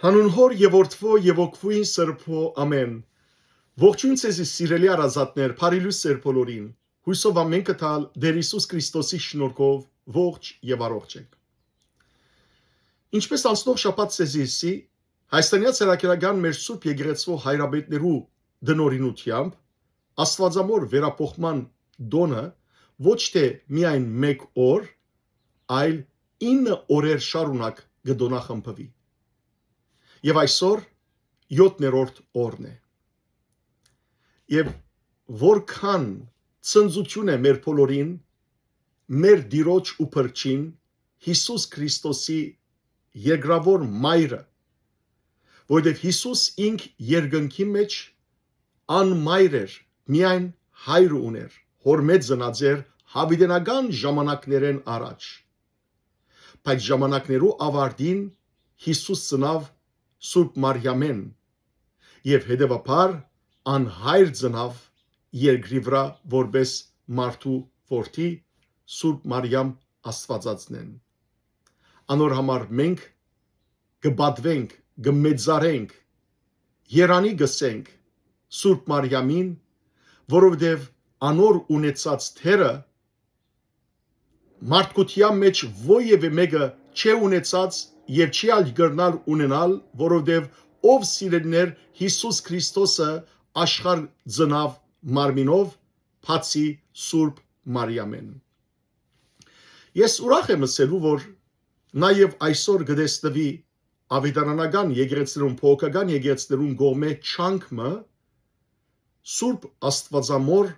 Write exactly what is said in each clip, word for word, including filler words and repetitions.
Հանուն Հօր եւ Որդւոյ եւ Հոգւոյն Սրբոյ, ամէն։ Ողջոյն ձեզի, սիրելի հարազատներ, բարի լոյս ձեր բոլորին։ Յոյսով ամէնքը տալ Տէր Յիսուս Քրիստոսի շնորհքով ողջ եւ առողջ ենք։ Ինչպես անցնող շաբաթ ձեզի ըսի, Հայաստանեայ Առաքելական մեր Սուրբ Եկեղեցւոյ հայրապետներու տնօրինութեամբ Աստուածամոր վերափոխման տօնը ոչ թէ միայն մէկ օր, այլ ինը օրեր շարունակ կը տօնախմբուի։ Եւ այսօր յոթերորդ օրն է։ Եւ որքան ցնծութիւն է մեր բոլորին, մեր Տիրոջ ու Փրկչին, Յիսուս Քրիստոսի երկրաւոր մայրը, որովհետեւ Յիսուս ինք երկնքի մէջ անմայր էր, միայն հայրը ունէր, հօրմէ ծնած էր յաւիտենական ժամանակներէն առաջ։ Բայց ժամանակներու աւարտին Յիսուս ծնաւ Սուրբ Մարիամէն եւ հետեւաբար անհայր ծնաւ երկրի վրայ որպէս մարդու որդի Սուրբ Մարիամ Աստուածածնէն։ Անոր համար մենք կը պատուենք, կը մեծարենք, երանի կ'ըսենք Սուրբ Մարիամին, որովհետեւ անոր ունեցած դերը մարդկութեան մէջ որեւէ մէկը չէ ունեցած եւ չի ալ կրնար ունենալ, որովհետեւ ով սիրելիներ Յիսուս Քրիստոսը աշխարհ ծնաւ մարմինով, բացի Սուրբ Մարիամէն։ Ես ուրախ եմ ըսելու, որ նաեւ այսօր կը տեսնուի աւետարանական եկեղեցիներուն, բողոքական եկեղեցիներուն կողմէ չանք մը Սուրբ Աստուածամոր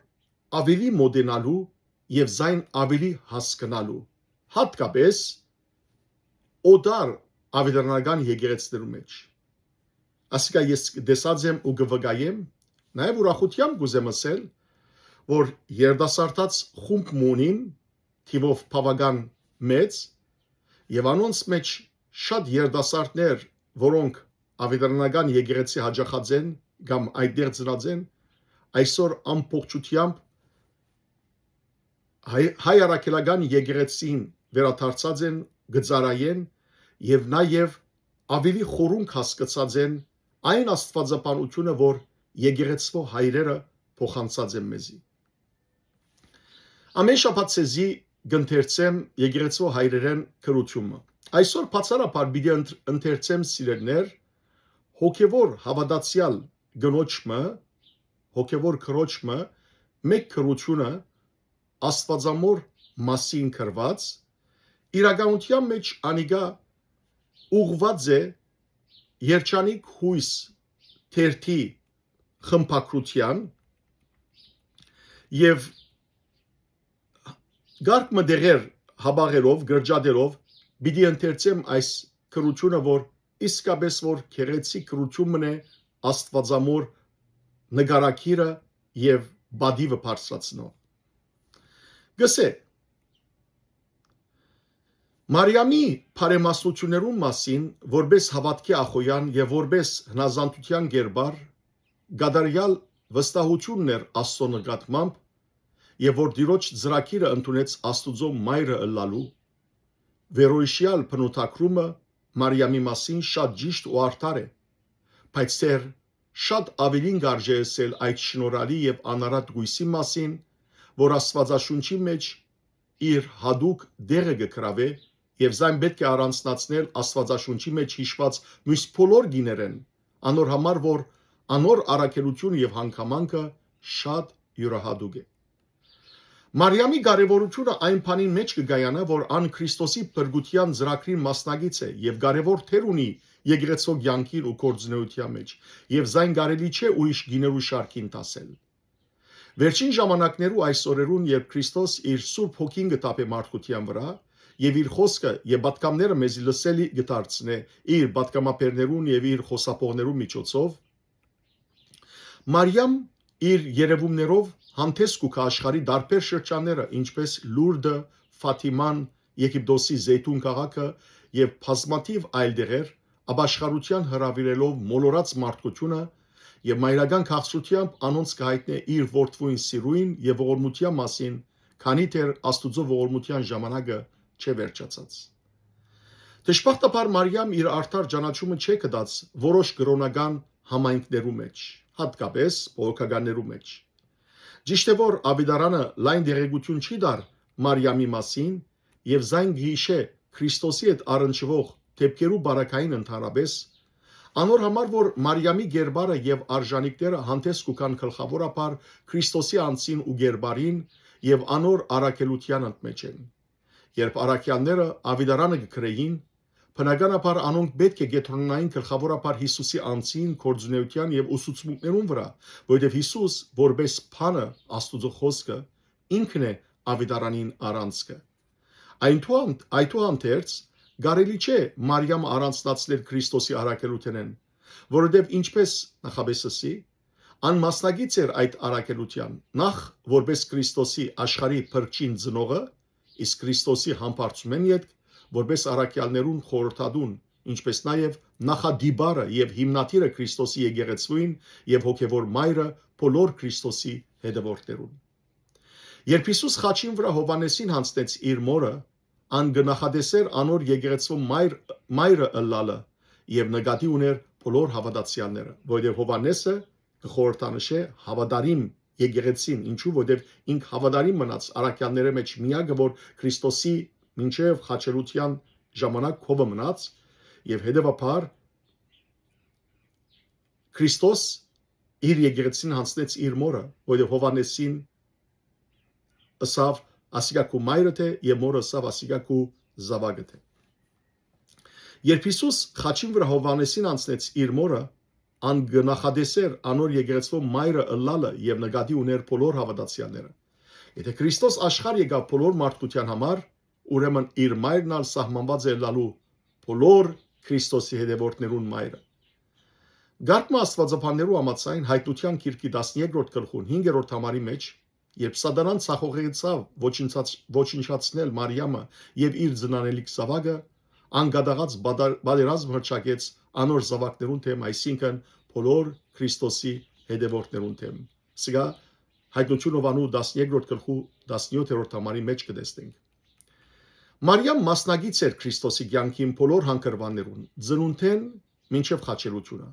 աւելի մօտենալու եւ զայն աւելի հասկնալու, յատկապէս օտար աւետարանական եկեղեցիներու մէջ։ Ասիկա ես տեսած եմ ու կը վկայեմ, նաեւ ուրախութեամբ կ'ուզեմ ըսել, որ երիտասարդաց խումբ մը ունին, թիւով բաւական մեծ, եւ անոնց մէջ շատ երիտասարդներ, որոնք աւետարանական եկեղեցի յաճախած են կամ այդտեղ ծնած են, այսօր ամբողջութեամբ հայ, հայ առաքելական եկեղեցին վերադարձած են, կը ծառայեն եւ նաեւ աւելի խորունկ հասկցած են այն աստուածաբանությունը, որ եկեղեցւոյ հայրերը փոխանցած են մեզի։ Ամէն շաբաթ ձեզի կ'ընթերցեմ եկեղեցւոյ հայրերէն գրութիւնը։ Այսօր բացառաբար պիտի ընթ-, ընթերցեմ, սիրելիներ, հոգեւոր հաւատացեալ կնոջ մը, հոգեւոր քրոջ մը, մէկ գրութիւնը Աստուածամոր մասին գրուած, իրականութեան մէջ անիկա ուղղուած է Երջանիկ Յոյս թերթի խմբագրութեան եւ կարգ մը դեղեր հապաղելով, կրճատելով, պիտի ընթերցեմ այս գրութիւնը, որ իսկապէս որ գեղեցիկ գրութիւն մըն է Աստուածամոր նկարագիրը եւ պատիւը բարձրացնող։ Կ'ըսէ. Մարիամի բարեմասնութիւններուն մասին, որպէս հաւատքի ախոյեան եւ որպէս հնազանդութեան կերպար, կատարեալ վստահութիւնն էր Աստուծոյ նկատմամբ, եւ որ Տիրոջ ծրագիրը ընդունեց Աստուծոյ մայրը ըլլալու, վերոյիշեալ բնութագրումը Մարիամի մասին շատ ճիշտ ու արդար է, բայց դեռ շատ աւելին կ'արժէ ըսել այդ շնորհալի եւ անարատ կոյսի մասին, որ Աստուածաշունչի մէջ իր յատուկ տեղը կը գրաւէ եւ զայն պէտք է առանձնացնել Աստուածաշունչի մէջ յիշուած միւս բոլոր կիներէն, անոր համար որ անոր առաքելութիւնը եւ հանգամանքը շատ իւրայատուկ է։ Մարիամի կարեւորութիւնը այն բանին մէջ կը կայանայ, որ ան Քրիստոսի փրկութեան ծրագրին մասնակից է եւ կարեւոր դեր ունի եկեղեցւոյ կեանքին ու գործունեութեան մէջ, եւ զայն կարելի չէ ուրիշ կիներու շարքին դասել։ Վերջին ժամանակներու այս օրերուն, երբ Քրիստոս իր Սուրբ Հոգին կը թափէ մարդկութեան վրայ եւ իր խօսքը եւ պատգամները մեզի լսելի կը դարձնէ իր պատգամաբերներուն եւ իր խօսափողներուն միջոցով, Մարիամ իր երեւումներով հանդէս կու գայ աշխարհի տարբեր շրջանները, ինչպէս Լուրդը, Ֆաթիման, Եգիպտոսի Զեյթուն քաղաքը եւ բազմաթիւ այլ տեղեր, ապաշխարութեան հրաւիրելով մոլորած մարդկութիւնը եւ մայրական քաղցրութեամբ անոնց կը յայտնէ իր որդւոյն սիրոյն եւ ողորմութեան մասին, քանի դեռ Աստուծոյ ողորմութեան ժամանակը չէ վերջացած։ Դժբախտաբար Մարիամ իր արդար ճանաչումը չէ գտած որոշ կրօնական համայնքներու մէջ, յատկապէս բողոքականներու մէջ։ Ճիշդ է որ աւետարանը լայն տեղեկութիւն չի տար Մարիամի մասին եւ զայն կը յիշէ Քրիստոսի հետ առնչուող դէպքերու պարագային ընդհանրապէս, անոր համար որ Մարիամի կերպարը եւ արժանիքները հանդէս կու գան գլխաւորաբար Քրիստոսի անձին ու կերպարին եւ անոր առաքելութեան ընդմէջէն։ Երբ առաքեալները աւետարանը կը գրէին, բնականաբար անոնք պէտք է կեդրոնային գլխաւորաբար Յիսուսի անձին, գործունէութեան եւ ուսուցմունքներուն վրայ, որովհետեւ Յիսուս, որպէս բանը, Աստուծոյ խօսքը, ինքն է աւետարանին առանցքը։ Այնուհան-, այդուհանդերձ, կարելի չէ Մարիամը առանձնացնել Քրիստոսի առաքելութենէն, որովհետեւ ինչպես նախապէս ըսի, ան մասնակից էր այդ առաքելութեան, նախ որպէս Քրիստոսի աշխարհի փրկչին ծնողը, իսկ Քրիստոսի համբարձումէն ետք որպէս առաքեալներուն խորհրդատուն, ինչպես նաեւ նախատիպարը եւ հիմնադիրը Քրիստոսի եկեղեցւոյն եւ հոգեւոր մայրը բոլոր Քրիստոսի հետեւորդներուն։ Երբ Յիսուս խաչին վրայ Յովհաննէսին յանձնեց իր մօրը, ան կը նախատեսէր անոր եկեղեցւոյ մայր-, մայրը ըլլալը եւ նկատի ունէր բոլոր հաւատացեալները, որովհետեւ Յովհաննէսը կը խորհրդանշէ հաւատարիմ եկեղեցին, ինչու, որովհետեւ ինք հաւատարիմ մնաց առաքեալներէ մէջ միակը, որ Քրիստոսի մինչեւ խաչելութեան ժամանակ քովը մնաց, եւ հետեւաբար Քրիստոս իր եկեղեցին յանձնեց իր մօրը, որովհետեւ Յովհաննէսին ըսաւ. «Ասիկա քու մայրդ է», եւ մօրը ըսաւ. «Ասիկա քու զաւակդ է»։ Երբ Յիսուս խաչին վրայ Յովհաննէսին յանձնեց իր մօրը, ան կը նախատեսէր անոր եկեղեցւոյ մայրը ըլլալը եւ նկատի ունէր բոլոր հաւատացեալները։ Եթէ Քրիստոս աշխարհ եկաւ բոլոր մարդկութեան համար, ուրեմն իր մայրն ալ սահմանուած է ըլլալու բոլոր Քրիստոսի հետեւորդներուն մայրը։ Կարգ մը աստուածաբաններու համաձայն, Յայտնութեան գիրքի տասներկրորդ գլխուն հինգերորդ համարի մէջ, երբ Սատանան ձախողեցաւ ոչնչաց-, ոչնչացնել Մարիամը եւ իր ծնանելիք զաւակը, ան կատաղած պատա-, պատերազմ հռչակեց անոր զաւակներուն դէմ, այսինքն՝ բոլոր Քրիստոսի հետեւորդներուն դէմ։ Սա Յայտնութիւնը անու տասներկրորդ գլխու տասնեթերորդ համարի մէջ կը տեսնենք։ Մարիամ մասնակից էր Քրիստոսի կեանքին բոլոր հանգրուաններուն, ծնունդէն մինչեւ խաչելութիւնը։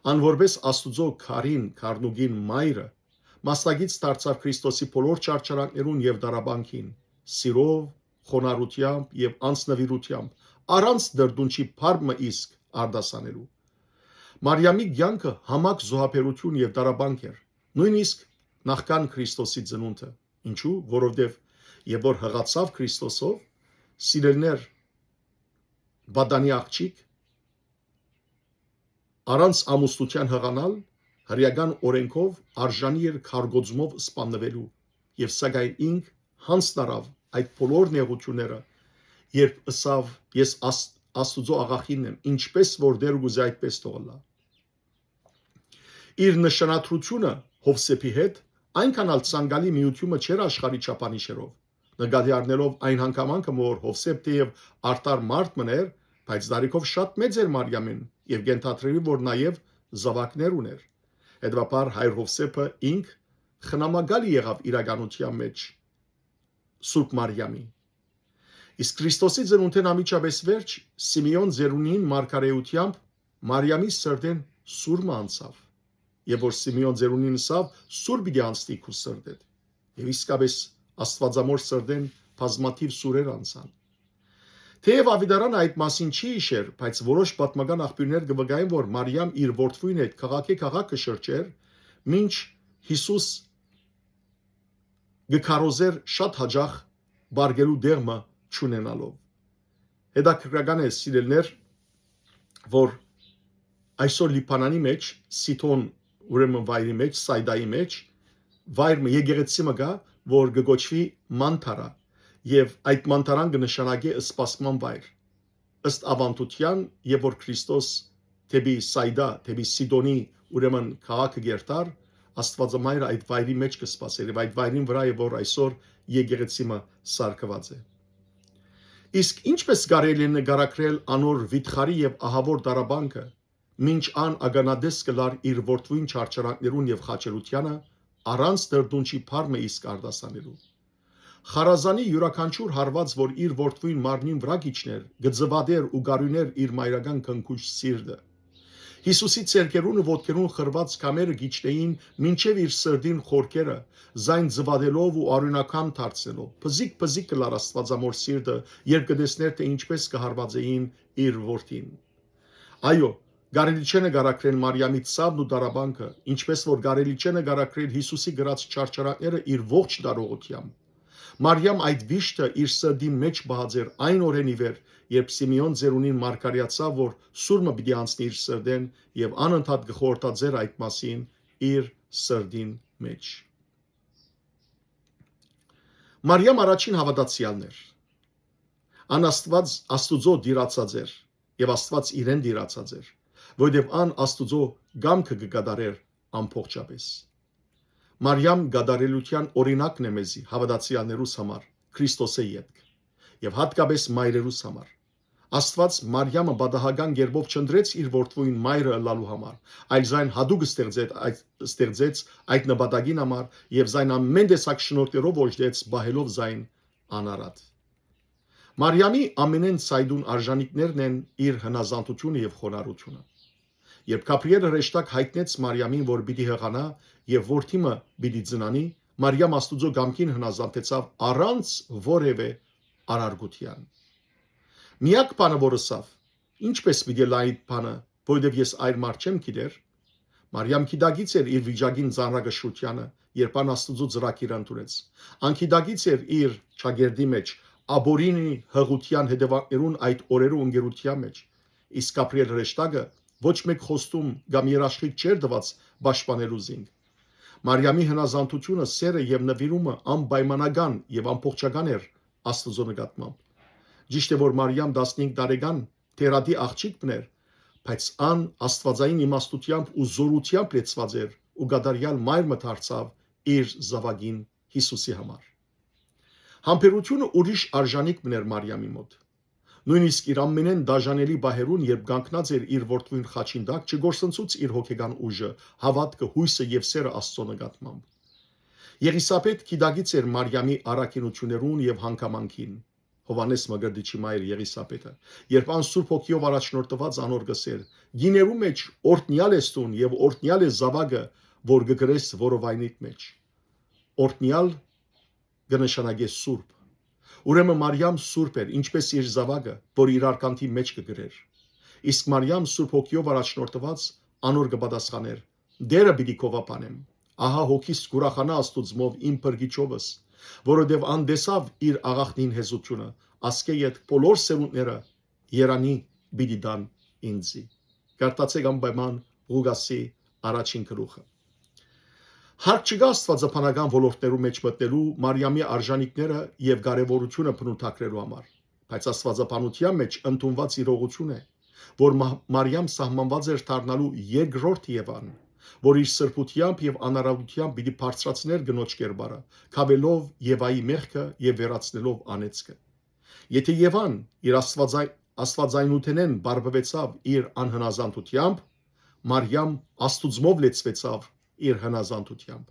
Ան որպէս Աստուծոյ քարին, քարնուկին մայրը, մասնակից դարձաւ Քրիստոսի բոլոր չարչարանքներուն եւ տառապանքին, սիրով, խոնարհութեամբ եւ անձնուիրութեամբ, առանց տրտունջի փառ մը իսկ արտասանելու։ Մարիամի կեանքը համակ զոհաբերութիւն եւ տառապանք էր, նոյնիսկ նախքան Քրիստոսի ծնունդը։ Ինչու՞, որովհետեւ եւ որ յղացաւ Քրիստոսով, սիրելիներ, պատանի աղջիկ, առանց ամուսնութեան յղանալ, հրեական օրենքով արժանի էր քարկոծումով սպաննուելու, եւ սակայն ինք յանձն առաւ այդ բոլոր նեղութիւնները, երբ ըսաւ. «Ես Աս-, Աստուծոյ աղախինն եմ, ինչպես որ Տէր կ'ուզէ, այդպես թող ըլլայ»։ Իր նշանադրութիւնը Յովսէփի հետ այնքան ալ ցանկալի միութիւնը չէր աշխարհի չափանիշերով, նկատի առնելով այն հանգամանքը, որ Յովսէփ թէեւ արդար մարդ մըն էր, բայց տարիքով շատ մեծ էր Մարիամէն եւ կ'ենթադրուի, որ նաեւ զաւակներ ունէր։ Հետեւաբար հայր Յովսէփը ինք խնամակալի եղաւ իրականութեան մէջ Սուրբ Մարիամի։ Իսկ Քրիստոսի ծնունդէն անմիջապէս վերջ Սիմէոն ծերունին մարգարէութեամբ Մարիամի սրտէն սուր մը անցաւ, եւ որ Սիմէոն ծերունին ըսաւ. «Սուր պիտի անցնի քու սրտէդ»։ Եւ իսկապէս Աստուածամոր սրտէն բազմաթիւ սուրեր անցան։ Թէեւ Աւետարանը այդ մասին չի յիշեր, բայց որոշ պատմական աղբիւրներ կը վկայեն, որ Մարիամ իր որդւոյն հետ քաղաքէ քաղաքը շրջեր, մինչ Յիսուս կը քարոզէր շատ յաճախ պառկելու տեղ մը չունենալով։ Հետաքրքրական է, սիրելիներ, որ այսօր Լիբանանի մէջ, Սիդոն, ուրեմն վայրի մէջ, Սայդայի մէջ, վայր մը, եկեղեցի մը կայ, որ կը կոչուի Մանթարա, եւ այդ Մանթարան կը նշանակէ սպասման վայր։ Ըստ աւանդութեան, եւ որ Քրիստոս դէպի Սայդա, դէպի Սիդոնի, ուրեմն քաղաքը կ'երթար, Աստուածամայրը այդ վայրի մէջ կը սպասէր, եւ այդ վայրին վրայ է, որ այսօր եկեղեցի մը սարքուած է։ Իսկ ինչպե՞ս կարելի է նկարագրել անոր վիթխարի եւ ահաւոր տառապանքը, մինչ ան ականատես կ'ըլլար իր որդւոյն չարչարանքներուն եւ խաչելութեանը, առանց տրտունջի փառ մը իսկ արտասանելու։ Խարազանի իւրաքանչիւր հարուած, որ իր որդւոյն մարմնին վրայ կ'իջնէր, կը ձուատէր ու կ'արիւնէր իր մայրական քնքուշ սիրտը։ Յիսուսի ձեռքերուն ու ոտքերուն խրուած քամերը կ'իջնէին մինչեւ իր սրտին խորքերը, զայն ձուատելով ու արիւնական դարձնելով։ Պզիկ-պզիկ կ'ըլլար Աստուածամօր սիրտը, երբ կը տեսնէր, թէ ինչպէս կը հարուածէին իր որդին։ Այո, կարելի չէ նկարագրել Մարիամի ցաւն ու տառապանքը, ինչպէս որ կարելի չէ նկարագրել Յիսուսի կրած չարչարանքները իր ողջ տարողութեամբ։ Մարիամ այդ վիշտը իր սրտին մէջ պահած էր այն օրէն ի վեր, երբ Սիմէոն ծերունին մարգարէացաւ, որ սուր մը պիտի անցնի իր սրտէն, եւ անընդհատ կը խորհրդածէր այդ մասին իր սրտին մէջ։ Մարիամ առաջին հաւատացեալն էր։ Ան Աստուած, Աստուծոյ դիրացած էր, եւ Աստուած իրեն դիրացած էր, որովհետեւ ան Աստուծոյ կամքը կը կատարէր ամբողջապէս։ Մարիամ կատարելութեան օրինակն է մեզի, հաւատացեալներուս համար, Քրիստոսէ ետք, եւ յատկապէս մայրերուս համար։ Աստուած Մարիամը պատահական կերպով չընտրեց իր որդւոյն մայրը ըլլալու համար, այլ զայն յատուկ ստեղծեց այդ, ստեղծեց այդ նպատակին համար եւ զայն ամեն տեսակ շնորհներով օժտեց, պահելով զայն անարատ։ Մարիամի ամենէն սայդուն արժանիքներն են իր հնազանդութիւնը եւ խոնարհութիւնը։ Երբ Գաբրիէլ հրեշտակ յայտնեց Մարիամին, որ պիտի յղանայ եւ որդի մը պիտի ծնանի, Մարիամ Աստուծոյ կամքին հնազանդեցաւ առանց որեւէ արարգութեան։ Միակ բանը, որ ըսաւ, «Ինչպէս պիտի ըլլայ այդ բանը, որովհետեւ ես այր մարդ չեմ գիտեր»։ Մարիամ գիտակից էր իր վիճակին ծանրակշռութեանը, երբ ան Աստուծոյ ծրագիրը ընդունեց։ Ան գիտակից էր իր ճակերտի մէջ, ապօրինի յղութեան հետեւանքներուն այդ օրերու ընկերութեան մէջ։ Իսկ Գաբրիէլ հրեշտակը ոչ մէկ խոստում կամ երաշխիք չէր տուած պաշտպանելու զինք։ Մարիամի հնազանդութիւնը, սէրը եւ նուիրումը անպայմանական եւ ամբողջական էր Աստուծոյ նկատմամբ։ Ճիշդ է, որ Մարիամ տասնհինգ տարեկան թերադի աղջիկ մըն էր, բայց ան աստուածային իմաստութեամբ ու զօրութեամբ լեցուած էր ու կատարեալ մայր մը դարձաւ իր զաւակին Յիսուսի համար։ Համբերութիւնը ուրիշ արժանիք մըն էր Մարիամի մօտ։ Նոյնիսկ իր ամենէն դաժանելի պահերուն, երբ կանգնած էր իր որդւոյն խաչին տակ, չկորսնցուց իր հոգեկան ուժը, հաւատքը, յոյսը եւ սէրը Աստուծոյ նկատմամբ։ Եղիսաբէթ գիտակից էր Մարիամի առաքինութիւններուն եւ հանգամանքին։ Յովհաննէս Մկրտիչի մայր Եղիսաբէթը, երբ ան Սուրբ Հոգիով առաջնորդուած անոր կ'ըսէր. «Գիներու մէջ օրհնեալ ես դուն եւ օրհնեալ է զաւակը, որ կը կրես որովայնիդ մէջ»։ Օրհնեալ կը նշանակէ սուրբ։ Ուրեմն Մարիամ սուրբ էր, ինչպէս իր զաւակը, որ իր արկանդի մէջ կը կրէր։ Իսկ Մարիամ Սուրբ Հոգիով առաջնորդուած անոր կը պատասխանէր. «Տէրը պիտի գովաբանեմ։ Ահա հոգիս կ'ուրախանայ Աստուծմով իմ փրկիչովս, որովհետեւ ան տեսաւ իր աղախնին հեզութիւնը, ասկէ յետ բոլոր սերունդները երանի պիտի տան ինծի»։ Կարդացէք անպայման Ղուկասի առաջին գլուխը։ Հարկ չկայ աստուածաբանական ոլորտներու մէջ մտնելու Մարիամի արժանիքները եւ կարեւորութիւնը բնութագրելու համար, բայց աստուածաբանութեան մէջ ընդունուած իրողութիւն է, որ Մա-, Մարիամ սահմանուած էր դառնալու երկրորդ Եվան, որ իր սրբութեամբ եւ անարարութեամբ պիտի բարձրացնէր կնոջ կերպարը, քաւելով Եվայի մեղքը եւ վերացնելով անեծքը։ Եթէ Եվան իր աստուածայ-, աստուածայնութենէն բարբուեցաւ իր անհնազանդութեամբ, Մարիամ Աստուծմով լեցուեցաւ իր հնազանդութեամբ։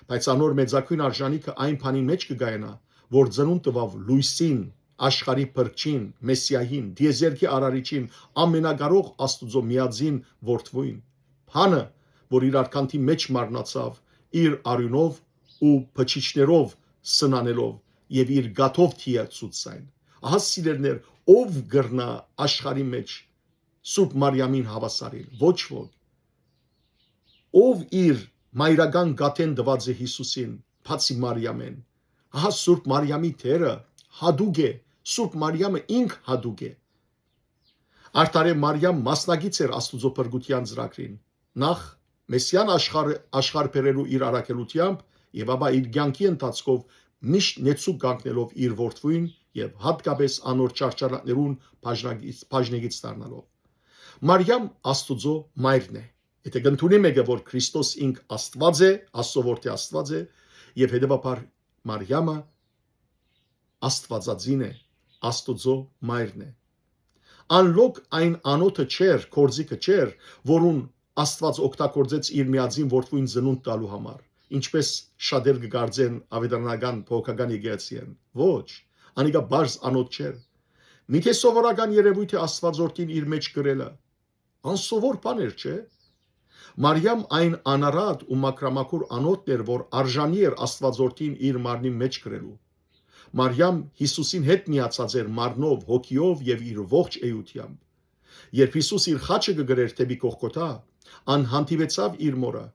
Բայց անոր մեծագոյն արժանիքը այն բանին մէջ կը կայանայ, որ ծնունդ տուաւ լոյսին, աշխարհի փրկչին, Մեսիային, տիեզերքի արարիչին, ամենակարող Աստուծոյ միածին որդւոյն։ Բանը, որ իր արկանդի մէջ մարմնացաւ, իր արիւնով ու փչիչներով սնանելով եւ իր գաթով թիացուց զայն։ Ահա, սիրելիներ, ով կրնայ աշխարհի մէջ Սուրբ Մարիամին հաւասարիլ։ Ոչ ոք։ Ով իր մայրական գաթէն տուած է Յիսուսին, բացի Մարիամէն։ Ահա Սուրբ Մարիամի դերը յատուկ է, Սուրբ Մարիամը ինք յատուկ է։ Արդարեւ Մարիամ մասնակից էր Աստուծոյ փրկութեան ծրագրին։ Նախ Մեսիան աշխարհ, աշխարհ բերելու իր առաքելութեամբ եւ ապա իր կեանքի ընթացքով միշտ նեցուկ կանգնելով իր որդւոյն եւ յատկապէս անոր չարչարանքներուն բաժնագից, բաժնեգից դառնալով։ Մարիամ Աստուծոյ մայրն է։ Եթէ կ'ընդունի մէկը, որ Քրիստոս ինք Աստուած է, Աստծո որդի Աստուած է, եւ հետեւաբար Մարիամը Աստուածածին է, Աստուծոյ մայրն է։ Ան լոկ այն անոթը չէր, գործիքը չէր, որուն Աստուած օգտագործեց իր միածին որդւոյն ծնունդ տալու համար, ինչպես շատեր կը կարծեն, աւետարանական բողոքական եկեղեցիէն։ Ոչ, անիկա պարզ անոթ չէր։ Միթէ սովորական երեւոյթ է Աստուածորդին իր մէջ կրելը։ Անսովոր բան էր, չէ՞։ Մարիամ այն անարատ ու մաքրամաքուր անոթն էր, որ արժանի էր Աստուածորդին իր մարմնին մէջ կրելու։ Մարիամ Յիսուսին հետ միացած էր մարմնով, հոգիով եւ իր ողջ էութեամբ։ Երբ Յիսուս իր խաչը կը կրէր դէպի Կողգոթա, ան հանդիպեցաւ իր մօրը,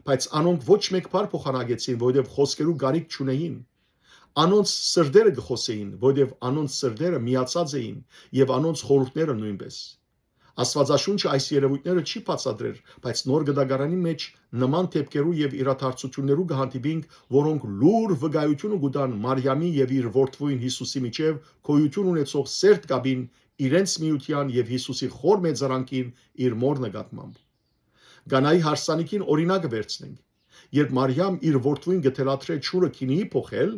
բայց անոնք ոչ մէկ բառ փոխանակեցին, որովհետեւ խօսքերու կարիք չունէին։ Անոնց սրտերը կը խօսէին, որովհետեւ անոնց սրտերը միացած էին եւ անոնց խորհուրդները նոյնպէս։ Աստուածաշունչը այս երեւոյթները չի բացատրեր, բայց Նոր Կտակարանի մէջ նման դէպքերու եւ իրադարձութիւններու կը հանդիպինք, որոնք լուր վկայութիւնը կու տան Մարիամի եւ իր որդւոյն Յիսուսի միջեւ գոյութիւն ունեցող սերտ կապին, իրենց միութեան եւ Յիսուսի խոր մեծարանքին իր մօր նկատմամբ։ Կանայի հարսանիքին օրինակը վերցնենք։ Երբ Մարիամ իր որդւոյն կը թելադրէ ջուրը գինիի փոխել,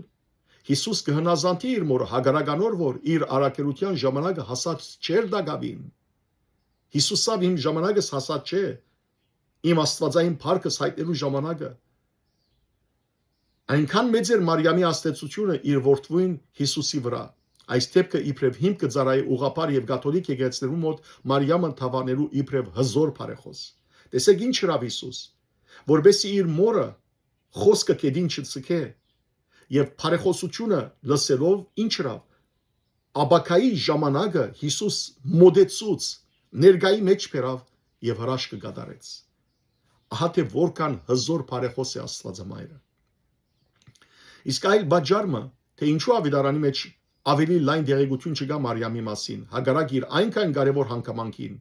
Յիսուս կը հնազանդի իր մօրը, հակառակ անոր, որ իր առաքելութեան ժամանակը հասած չէր տակաւին։ Յիսուս ըսաւ. «Իմ ժամանակս հասած չէ, իմ աստուածային փառքս յայտնելու ժամանակը»։ Այնքան մեծ էր Մարիամի ազդեցութիւնը իր որդւոյն Յիսուսի վրայ։ Այս դէպքը իբրեւ հիմք կը ծառայէ ուղղափառ եւ կաթոլիկ եկեղեցիներու մօտ Մարիամը դաւանելու իբրեւ հզօր բարեխօս։ Տեսէք, ինչ ըրաւ Յիսուս, որպեսզի իր մօրը խօսքը գետին չցկէ, եւ բարեխօսութիւնը լսելով, ինչ ըրաւ։ Ապագայի ժամանակը Յիսուս մօտեցուց, ներկայի մէջ բերաւ եւ հրաշքը կատարեց։ Ահա թէ որքան հզօր բարեխօս է Աստուածամայրը։ Իսկ այլ պատճառ մը, թէ ինչու աւետարանի մէջ աւելի լայն տեղեկութիւն չկայ Մարիամի մասին, հակառակ իր այնքան կարեւոր հանգամանքին։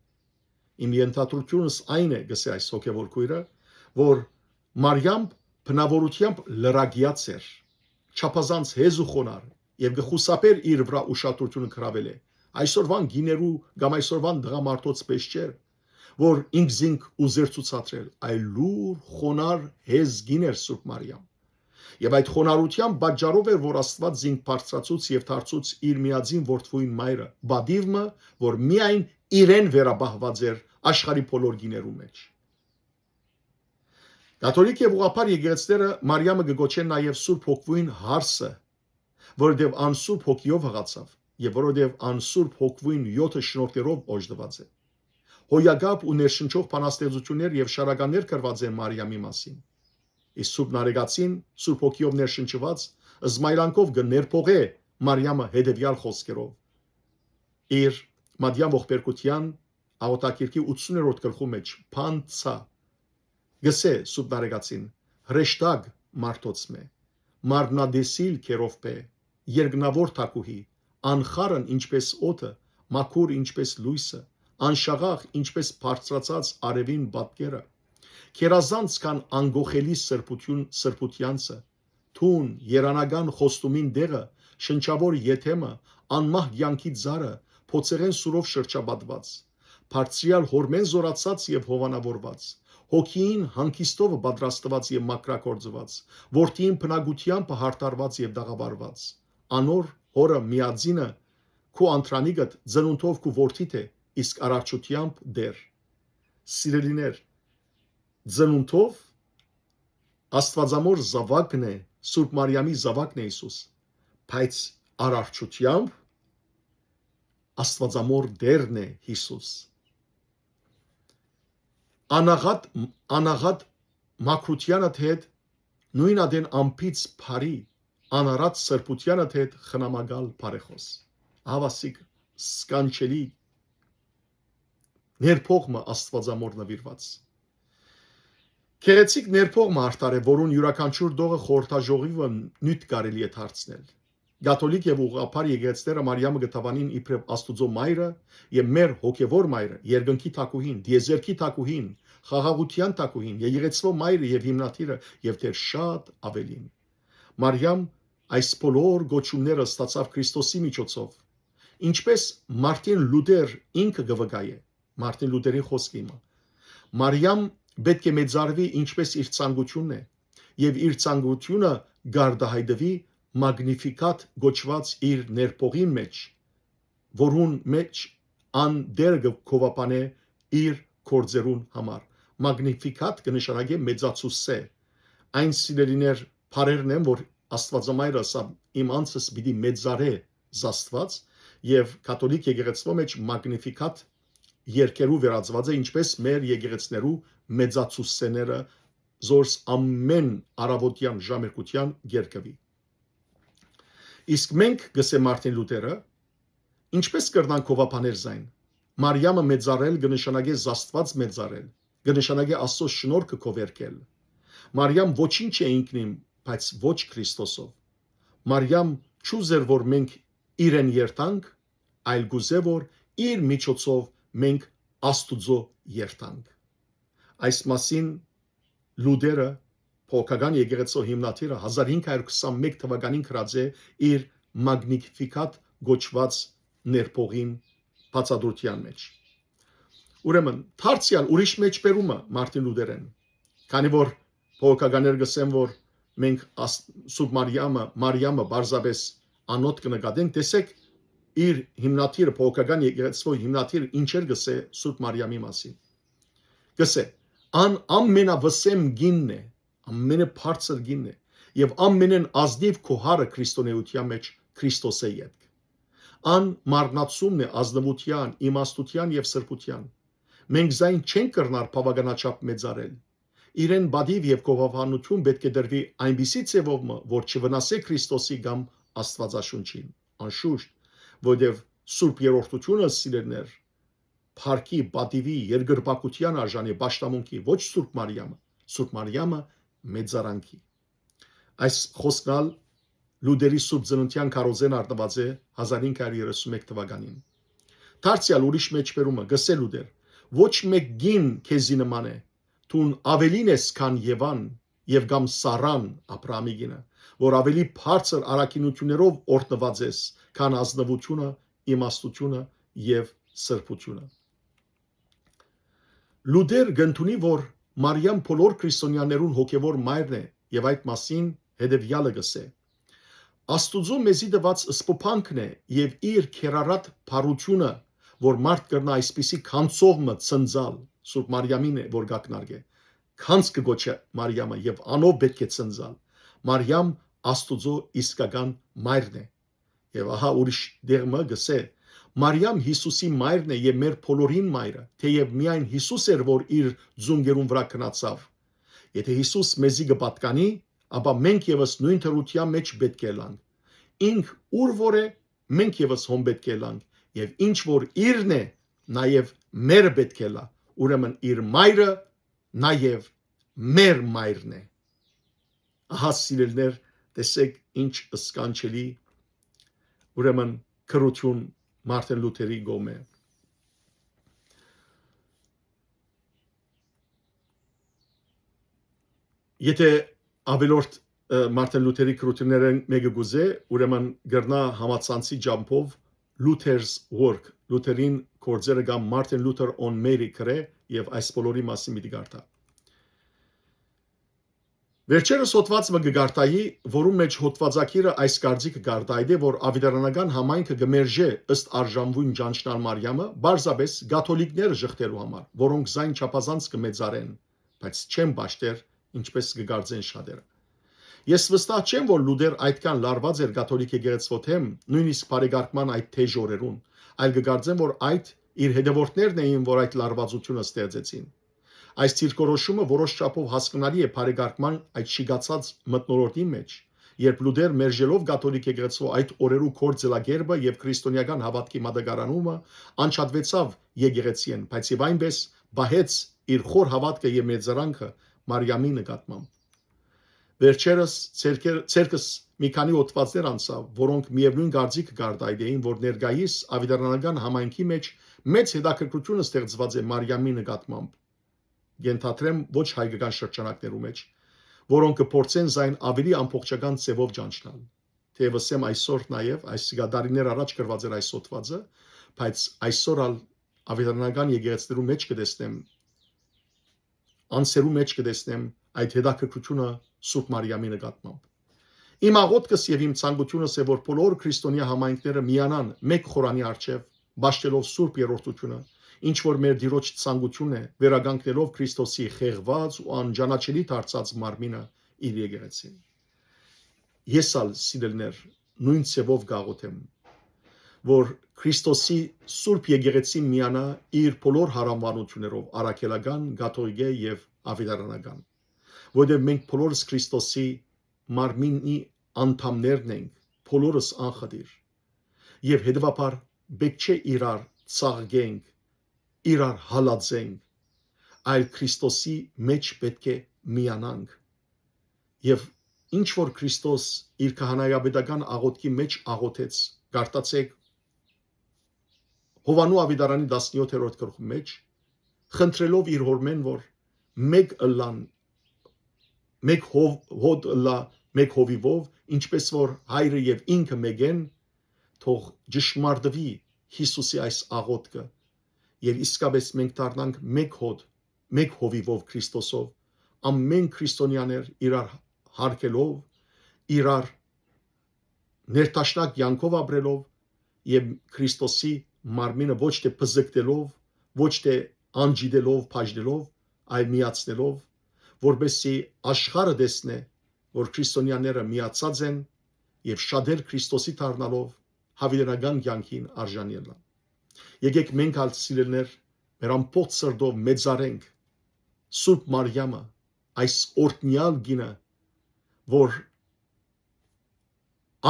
Իմ ենթադրությունս այն է, կ'ըսէ այս հոգեվոր քոյրը, որ Մարիամ բնաւորութեամբ լրակեաց էր, չափազանց հեզ ու խոնարհ, եւ կը խուսափէր իր վրայ ուշադրութիւնը գրաւելէ։ Այսօրուան կիներու կամ այսօրուան տղամարդոց պէս չէր, որ ինքզինք ուզեր ցուցադրել, այլ լուր, խոնարհ, հեզ կին էր Սուրբ Մարիամ։ Եւ այդ խոնարհութեան պատճառով էր, որ Աստուած զինք բարձրացուց եւ դարձուց իր միածին որդւոյն մայրը, պատիւ մը, որ միայն իրեն վերապահուած էր աշխարհի բոլոր կիներու մէջ։ Կաթոլիկ եւ ուղղափառ եկեղեցիները Մարիամը կը կոչեն նաեւ Սուրբ Հոգւոյն հարսը, որովհետեւ ան Սուրբ Հոգիով յղացաւ եւ որովհետեւ ան Սուրբ Հոգւոյն յոթը շնորհքերով օժտուած է։ Հոյակապ ու ներշնչող բանաստեղծութիւններ եւ շարականներ գրուած են Մարիամի մասին։ Իսկ Սուրբ Նարեկացին, Սուրբ Հոգիով ներշնչուած, զմայլանքով կը ներփողէ Մարիամը հետեւեալ խօսքերով։ Իր Մատեան ողբերգութեան աղօթագիրքի ութսուներորդ գլխու մէջ, Փանցա, գսէ Սուրբ Նարեկացին. «Հրեշտակ մարդոց մէ, մարմնատեսիլ քերովբէ, երկնաւոր թագուհի, անխարն ինչպէս օդը, մաքուր ինչպէս լոյսը, անշաղախ ինչպէս բարձրացած արեւին պատկերը, գերազանց քան անկոխելի սրբութիւն, սրբութեանցը, թուն, երանական խոստումին տեղը, շնչաւոր եթեմը, անմահ կեանքի ծառը, փոցեղէն սուրով շրջապատուած, բարձրեալ Հօրմէն զօրացած եւ հովանաւորուած, Հոգիին հանգիստովը պատրաստուած եւ մաքրագործուած, որդիին բնակութեամբը յարդարուած եւ տաղաւարուած, անոր Հօրը միածինը քու անդրանիկդ, ծնունդով քու որդիդ է, իսկ արարչութեամբ Տէր»։ Սիրելիներ, ծնունդով Աստուածամոր զաւակն է, Սուրբ Մարիամի զաւակն է Յիսուս, բայց արարչութեամբ Աստուածամոր Տէրն է Յիսուս։ Անաղատ, անաղատ մաքրութեանդ հետ, նոյն ատեն ամբից բարի, անարատ սրբութեանդ հետ խնամակալ բարեխօս։ Ահա սիկ սքանչելի ներփոխ մը Աստուածամոր նուիրուած։ Գեղեցիկ ներփոխ մը արդար է, որուն իւրաքանչիւր տողը խորհրդաժողովը նիւթ կարելի է դարձնել։ Կաթոլիկ եւ ուղղափառ եկեղեցիները Մարիամը կը դաւանին իբրեւ Աստուծոյ մայրը եւ մեր հոգեվոր մայրը, երկնքի թագուհին, տիեզերքի թագուհին, խաղաղութեան թագուհին, եկեղեցւոյ մայրը եւ հիմնադիրը եւ դեռ շատ աւելին։ Մարիամ այս բոլոր կոչումները ստացաւ Քրիստոսի միջոցով, ինչպես Մարտին Լուտեր ինքը կը վկայէ։ Մարտին Լուտերի խօսքը իմը։ Մարիամ պէտք է մեծարուի, ինչպես իր ցանկութիւնն է, եւ իր ցանկութիւնը կարտահայտուի Մագնիֆիքատ կոչուած իր ներփոխին մէջ, որուն մէջ ան Տէրը կը գովաբանէ իր գործերուն համար։ Մագնիֆիքատ կը նշանակէ մեծացուցէ։ այն սիրելիներ, բառերն են, որ Աստուածամայրը ըսաւ, «Իմ անձս պիտի մեծարէ զաստուած», եւ կաթոլիկ եկեղեցւոյ մէջ Մագնիֆիքատ երկերու վերածուած է, ինչպէս մեր եկեղեցիներու մեծացուցցէները զորս ամէն առաւօտեան ժամերգութեան կ'երկուի։ Իսկ մենք, կ'ըսէ Մարտին Լութերը, ինչպէս կրնանք գովաբաներ զայն։ Մարիամը մեծարել կը նշանակէ զաստուած մեծարել, կը նշանակէ Աստծոյ շնորհքը քովերգել։ Մարիամ ոչինչ է ինքնին, բայց ոչ Քրիստոսով։ Մարիամ չուզեր, որ մենք իրեն երթանք, այլ կ'ուզէ, որ իր միջոցով մենք Աստուծոյ երթանք։ Այս մասին Լուտերը, Փողոքական եկեղեցու հիմնադիրը, հազար հինգ հարյուր քսանմէկ թուականին գրած է իր Մագնիֆիքատ կոչուած ներփողին բացատրութեան մէջ։ Ուրեմն, դարձեալ ուրիշ մէջբերումը Մարտին Լուտերէն, քանի որ փողոքականներ կ'ըսեն, որ մենք աս-, Սուրբ Մարիամը, Մարիամը պարզապէս անոթ կը նկատենք, տեսէք, իր հիմնադիրը, Փողոքական եկեղեցու հիմնադիրը ինչեր կ'ըսէ Սուրբ Մարիամի մասին։ Կ'ըսէ. «Ան ամենավսեմ գինն է, ամենաբարձր գինն է, եւ ամենէն ազնիւ քուհարը քրիստոնէութեան մէջ Քրիստոսէ ետք։ Ան մարմնացումն է ազնուութեան, իմաստութեան եւ սրբութեան։ Մենք զայն չենք կրնար բաւականաչափ մեծարել։ Իրեն պատիւ եւ գովաբանութիւն պէտք է տրուի այնպիսի ձեւով մը, որ չվնասէ Քրիստոսի կամ Աստուածաշունչին։ Անշուշտ, որովհետեւ Սուրբ Երրորդութիւնը, սիրելիներ, փառքի, պատիւի, երկրպագութեան արժանի, պաշտամունքի, ոչ Սուրբ Մարիամը, Սուրբ Մարիամը մեծարանքի»։ Այս խօսքն ալ Լուտերի Սուրբ Ծննդեան քարոզէն առնուած է հազար հինգ հարյուր երեսունմէկ թուականին։ Դարձեալ ուրիշ մէջբերումը, կ'ըսէ Լուտեր. «Ոչ մէկ գին քեզի նման է, դուն աւելին ես քան Եվան, եւ կամ Սառան, Աբրահամի կինը, որ աւելի բարձր առաքինութիւններով օրհնուած ես, քան ազնուութիւնը, իմաստութիւնը եւ սրբութիւնը»։ Լուտեր կ'ընդունի, որ Մարիամ բոլոր քրիստոնեաներուն հոգեւոր մայրն է, եւ այդ մասին հետեւեալը կ'ըսէ. «Աստուծոյ մեզի տուած սփոփանքն է եւ իր քերարատ փառութիւնը, որ մարդ կրնայ այսպիսի գանձով մը ծնծալ», Սուրբ Մարիամին է, որ կ'ակնարկէ, «գանձ կը կոչէ Մարիամը եւ անով պէտք է ծնծալ։ Մարիամ Աստուծոյ իսկական մայրն է»։ Եւ ահա ուրիշ տեղ մը կ'ըսէ. «Մարիամ Յիսուսի մայրն է եւ մեր բոլորին մայրը, թէեւ միայն Յիսուս էր, որ իր ծունկերուն վրայ քնացաւ։ Եթէ Յիսուս մեզի կը պատկանի, ապա մենք եւս նոյն դրութեան մէջ պէտք է ըլլանք։ Ինք ուր որ է, մենք եւս հոն պէտք է ըլլանք, եւ ինչ որ իրն է, նաեւ մերը պէտք է ըլլայ, ուրեմն իր մայրը նաեւ մեր մայրն է»։ Ահա, սիրելիներ, տեսէք ինչ սքանչելի, ուրեմն, գրութիւն Մարտին Լութերի կողմէ։ Եթէ ավելորդ, ը, Մարտին Լութերի գրութիւններէն մէկը կ'ուզէ, ուրեմն կրնայ համացանցի ճամբով Luther's Work, Լութերին գործերը կամ Martin Luther on Mary գրէ եւ այս բոլորի մասին պիտի կարդայ։ Վերջերս հոդուած մը կը կարդայի, որուն մէջ հոդուածագիրը այս կարծիքը կ'արտայայտէ, որ աւետարանական համայնքը կը մերժէ ըստ արժանւոյն ճանչնալ Մարիամը, պարզապէս կաթոլիկները ժխտելու համար, որոնք զայն չափազանց կը մեծարեն, բայց չեն պաշտեր, ինչպէս կը կարծեն շատերը։ Ես վստահ չեմ, որ Լուտեր այդքան լարված էր կաթոլիկ եկեղեցւոյ դէմ, նոյնիսկ բարեկարգման այդ թեժ օրերուն, այլ կը կարծեմ, որ այդ իր հետեւորդներն էին, որ այդ լարվածութիւնը ստեղծեցին։ Այս դիրքորոշումը որոշ չափով հասկնալի է բարեկարգման այդ շիկացած մթնոլորտին մէջ, երբ Լուտեր, մերժելով կաթոլիկ եկեղեցու այդ օրերու գործելակերպը եւ քրիստոնեական հաւատքի մատակարարումը, անջատուեցաւ եկեղեցիէն, բայց եւ այնպէս պահեց իր խոր հաւատքը եւ մեծարանքը Մարիամի նկատմամբ։ Վերջերս ձերքեր-, ձերքս մի քանի հոդվածներ անցաւ, որոնք միեւնոյն կարծիքը կ'արտայայտէին, որ ներկայիս աւետարանական համայնքի մէջ մեծ հետաքրքրութիւն ստեղծուած է Մարիամի նկատմամբ, կ'ենթադրեմ, ոչ հայկական շրջանակներու մէջ, որոնք կը փորձեն զայն աւելի ամբողջական ձեւով ճանչնալ։ Թէեւ ըսեմ, այսօր նաեւ, այսինքն, տարիներ առաջ գրուած էր այս հոդվածը, բայց այսօր ալ աւետարանական եկեղեցիներու մէջ կը տեսնեմ, անձերու մէջ կը տեսնեմ այդ հետաքրքրութիւնը Սուրբ Մարիամի նկատմամբ։ Իմ աղօթքս եւ իմ ցանկութիւնս է, որ բոլոր քրիստոնեայ համայնքները միանան մէկ խորանի առջեւ, պաշտելով Սուրբ Երրորդութիւնը, ինչ որ մեր Տիրոջ ցանկութիւնն է, վերականգնելով Քրիստոսի խեղուած ու անճանաչելի դարձած մարմինը իր եկեղեցին։ Ես ալ, սիրելիներ, նոյն ձեւով կ'աղօթեմ, որ Քրիստոսի Սուրբ Եկեղեցին միանայ իր բոլոր յարաւանութիւններով՝ առաքելական, կաթողիկէ եւ աւետարանական, որովհետեւ մենք բոլորս Քրիստոսի մարմինի անդամներն ենք, բոլորս անխտիր, եւ հետեւաբար պէտք չէ իրար ծաղկենք, իրար հալածենք, այլ Քրիստոսի մէջ պէտք է միանանք։ Եւ ինչ որ Քրիստոս իր քահանայապետական աղօթքի մէջ աղօթեց, կարդացէք Յովհաննու աւետարանի տասնեօթերորդ գլխու մէջ, խնդրելով իր Հօրմէն, որ մէկ ըլլան, մէկ հով-, հոտ ըլլայ մէկ հովիւով, ինչպէս որ Հայրը եւ ինքը մէկ են, թող ճշմարտուի Յիսուսի այս աղօթքը, եւ իսկապէս մենք դառնանք մէկ հոտ, մէկ հովիւով Քրիստոսով, ամէն քրիստոնեաներ իրար յարգելով, իրար ներդաշնակ կեանքով ապրելով եւ Քրիստոսի մարմինը ոչ թէ պզկտելով, ոչ թէ անջիտելով, բաժնելով, այլ միացնելով, որպեսզի աշխարհը տեսնէ, որ քրիստոնեաները միացած են եւ շատեր Քրիստոսի դառնալով յաւիտենական կեանքին արժանի ըլլան։ Եկէք մենք ալ, սիրելիներ, մեր ամբողջ սրտով մեծարենք Սուրբ Մարիամը, այս օրհնեալ կինը, որ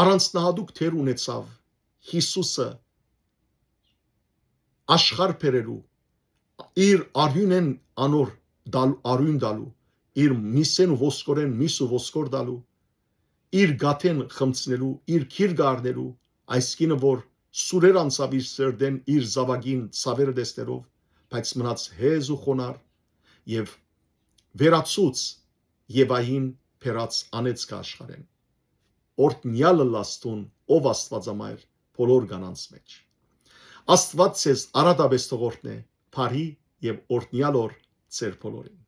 առանձնահատուկ դեր ունեցաւ Յիսուսը աշխարհ բերելու, իր արիւնէն անոր տալ-, արիւն տալու, իր միսէն ու ոսկորէն միս ու ոսկոր տալու, իր գաթէն խմցնելու, իր գիրկը առնելու, այս կինը, որ սուրեր անցաւ իր սրտէն, իր զաւակին ցաւերը տեսնելով, բայց մնաց հեզ ու խոնարհ եւ վերացուց Եվային բերած անեծքը աշխարհէն։ Օրհնեալ ըլլաս դուն, ով Աստուածամայր, բոլոր կանանց մէջ։ Աստուած ձեզ արատապէս թող օրհնէ, բարի եւ օրհնեալ օր ձեր բոլորին։